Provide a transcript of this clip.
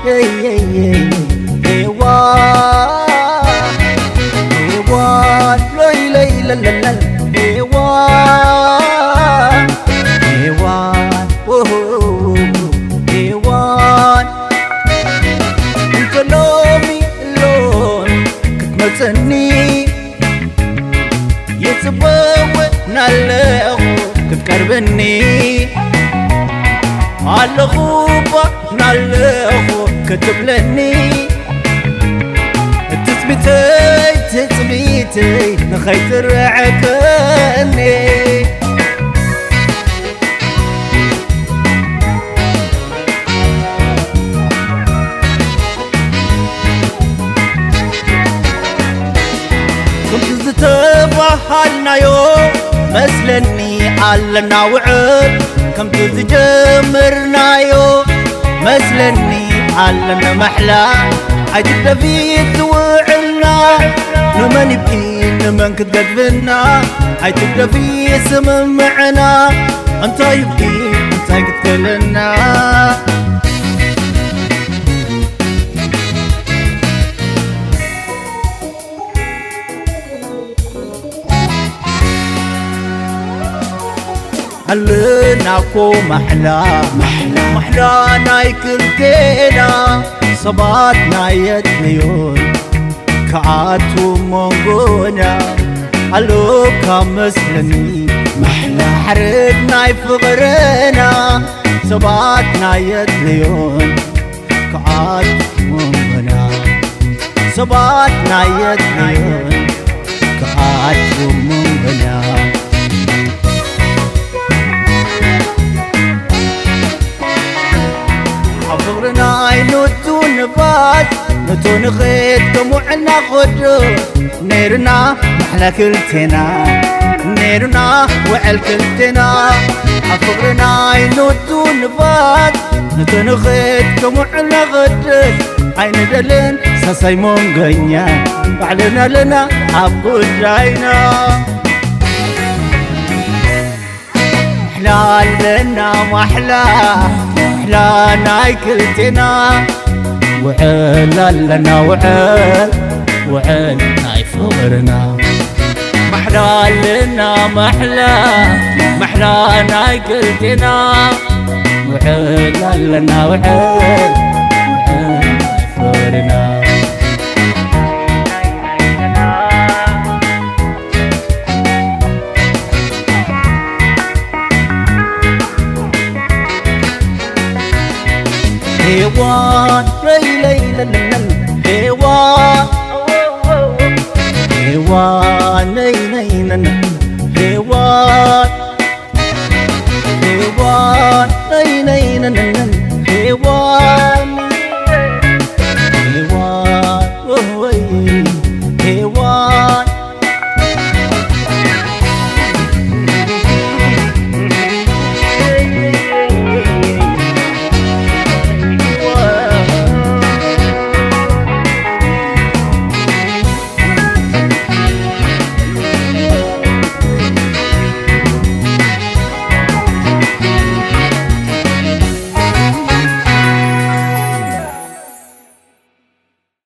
ሄዋን ሄዋን ሎይ ለይ ለለለል ሄዋን ሄዋን ሄዋን እንተ ሎሚ ሎሚ ክትመጸኒ ይጽበወ ናለኹ ክትቀርበኒ ኣለኹ እባ ናለኹ ክትብለኒ ትጽቢተይ ትጽቢተይ ንኸይትርዕቀኒ ከምቲ ዝተባሃልናዮ መስለኒ ኣለና ውዕል ከምቲ ዝጀመርናዮ መስለኒ ኣለና ማሕላ ኣይትግደፊ ትውዕልና ንመን ይብኪ ንመን ክትገድፍና ኣይትግደፊ ስምምዕና እንታይ ይብኪ እንታይ ክትከለና ኣለና እኮ ማሕላ ማሕላ ማሕላ ናይ ክልቴና ሰባት ናይ የድልዮን ክኣቱ መንጎና ኣሎ ካብ መስለኒ ማሕላ ሓረግ ናይ ፍቕርና ሰባት ናይ የድልዮን ክዓት መንጎና ሰባት ናይ የድልዮን ክዓት መንጎና ኣብ ፍቕርና ኣይነቱ ንፋስ ነቶ ንኸይድ ከም ውዕልና ኸዶ ነይርና ማሕላ ክልቴና ነይርና ውዕል ክልቴና ኣብ ፍቕርና ኣይነቱ ንፋስ ነቶ ንኸይድ ከም ውዕልና ኸድስ ኣይንደልን ሳሳይ መንጎኛ ባዕልና ኣለና ኣብ ጉዳይና ማሕላ ኣለና ማሕላ ማሕላ ናይ ክልቴና ውዕል ኣለና ውዕል ውዕል ናይ ፍቕርና ማሕላ ኣለና ማሕላ ማሕላ ናይ ክልቴና ውዕል ኣለና ውዕል ውዕል ናይ ፍቕርና ሄዋን ለይለይለለል ሄዋን ሄዋን ለይለይለለል ሄዋን ሄዋን